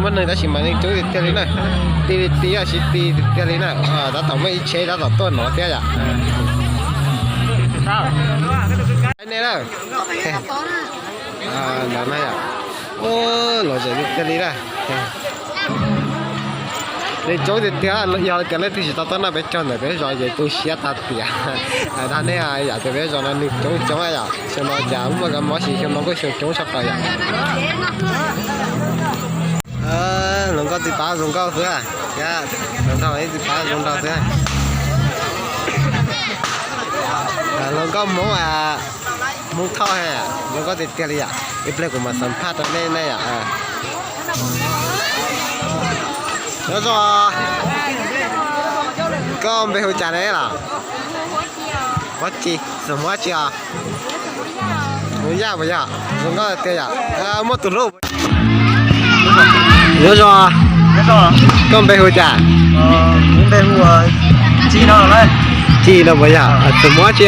Muaj neeg tab sis mas neeg coob tiag tiag li na. Ti li ti, yog siv ti tiag tiag li na. Tab tom muaj ib tsheb tab tom tuaj no thiab yom. Nej na, ntawd na yom. Lom zem tiag tiag li na. Neeg coob tiag tiag, yog tias leej twg tsis tau tuaj noj peb caug ntawm peb zos ces tu siab tag tiam. Hais rau nej yom, tias peb zos no neeg coob coob yom. Xyoo no cas muaj kab mob, xyoo no kuj xyoo coob tshaj plaws yom. Hluas nkauj txiv pab zoo nkauj xwb, hluas nraug txiv pab zoo nraug xwb. Hluas nkauj Hmoob, Hmoob Thoj, zoo nkauj tiag tiag li yom. Ib pliag kuv mam xam phaj rau nej na yom. Nyob zoo, koj npe hu cas ne los? Pob Ci, xeem Hmoob dab tsi os? Hmoob Yaj puas yog? Zoo nkauj tiag yom. Muaj tus hlub. Nyob zoo, koj npe hu cas? Ci no puas yog? Xeem Hmoob dab tsi?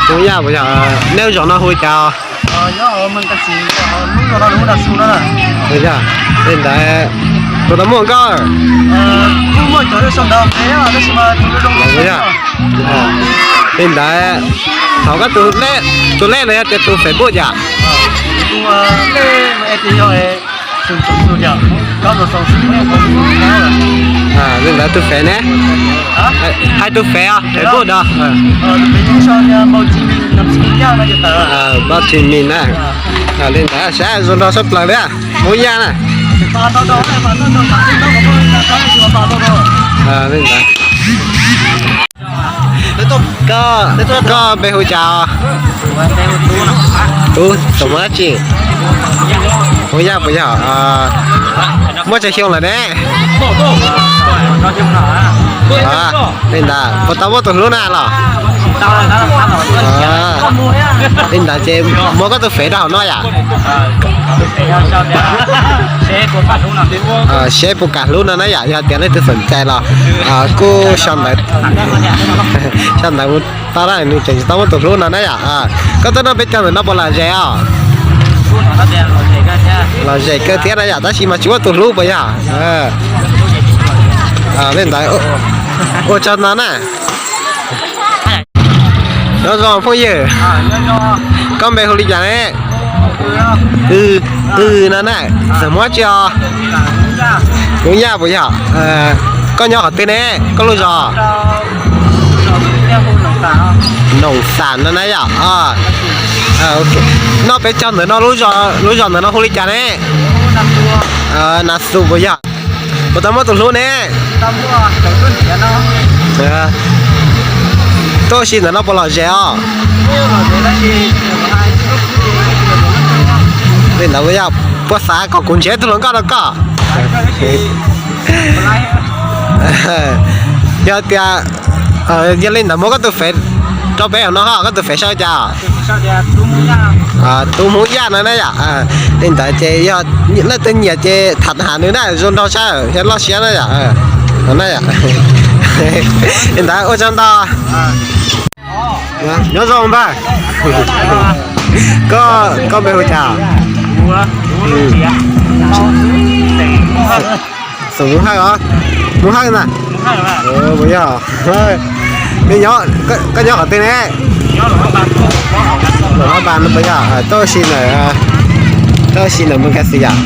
Hmoob Yaj puas yog? Nej zos no hu cas? Puas yog? Li ntawd, puas tau muaj nkauj? Puas yog? Li ntawd, thov koj tus lej, tus lej los yog tias tus Facebook yom? Li ntawd tus fev ne? Hais tus fev os, Facebook no. Npaj Tsis Mis na. Li ntawd saib zoo nraug tshaj plaws li, Hmoob Yaj na. Li ntawd, koj npe hu cas? Tub, xeem Hmoob dab tsi? Hmoob Yaj puas yog? Muaj tsawg xyoo lawm ne? Li ntawd puas tau muaj tus hlub na los? Li ntawd ces muab koj tus fev rau hauv no yom. Seb puas kam hlub no na yom, yog tias leej twg xom cai los kuj sau ntawv, sau ntawv mus tau na, nws tseem tsis tau muaj tus hlub no na yom. Koj tuaj noj peb caug ntawm no puas lom zem os? Lom zem kawg thiab na yom, tab sis mas tsis muaj tus hlub puas yog? Li ntawd ua tsaug ntau na. Nyob zoo phooj ywg, koj npe hu li cas ne? Wb no na, xeem Hmoob dab tsi os? Hmoob Yaj puas yog? Koj nyob qhov twg ne? Koj lub zos? Noom Xam no na yom. Noj peb caug ntawm no, lub zos ntawm no hu li cas ne? Nas Xus puas yog? Puas tau muaj tus hlub ne? Tuaj ua si ntawm no puas lom zem os? Li ntawd puas yog? Puas xav kom kuv nrhiav tus hluas nkauj rau koj? Yog tias, yog li ntawd muab koj tus fev rau peb no ho, koj tus fev sau cas? Tub Hmoob Yaj no na yom. Li ntawd ces yog leej twg nyiam ces tham tham nws na, zoo nraug tshaj, yog loj siab na yom. Li ntawd ua tsaug ntau. Nyob zoo npawg. Koj, koj npe hu cas? Xeem Hmoob Hawj os. Hmoob Hawj na. Puas yog? Nej nyob, koj nyob qhov twg ne? Lom Hab Npas no puas yog? Tuaj ua si ntawm, tuaj ua si ntawm Mes Kas Xis yom?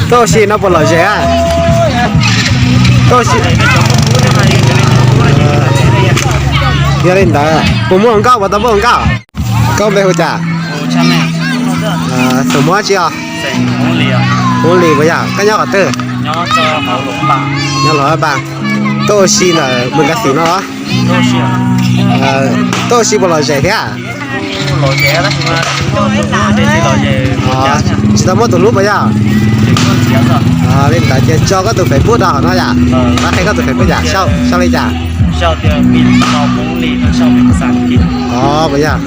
Tuaj ua si no puas lom zem? Tuaj ua si. Yog li ntawd puas muaj hluas nkauj, puas tau muaj hluas nkauj? Koj npe hu cas? Xeem Hmoob dab tsi os? Hmoob Lis puas yog? Koj nyob qhov twg? Nyob Lom Hab Npas. Tuaj ua si ntawm Mes Kas Xis no los? Tuaj ua si puas lom zem thiab? Tsis tau muaj tus hlub puas yog? Li ntawd ces tso koj tus Facebook rau hauv no yom. Qhia koj tus Facebook yom, sau li cas? Puas yog?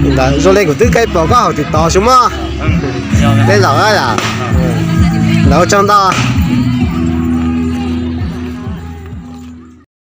Li ntawd zoo li kuv twb pom koj hauv TikTok xwb mog. Tej zaum yom. Ntawd ua tsaug ntau.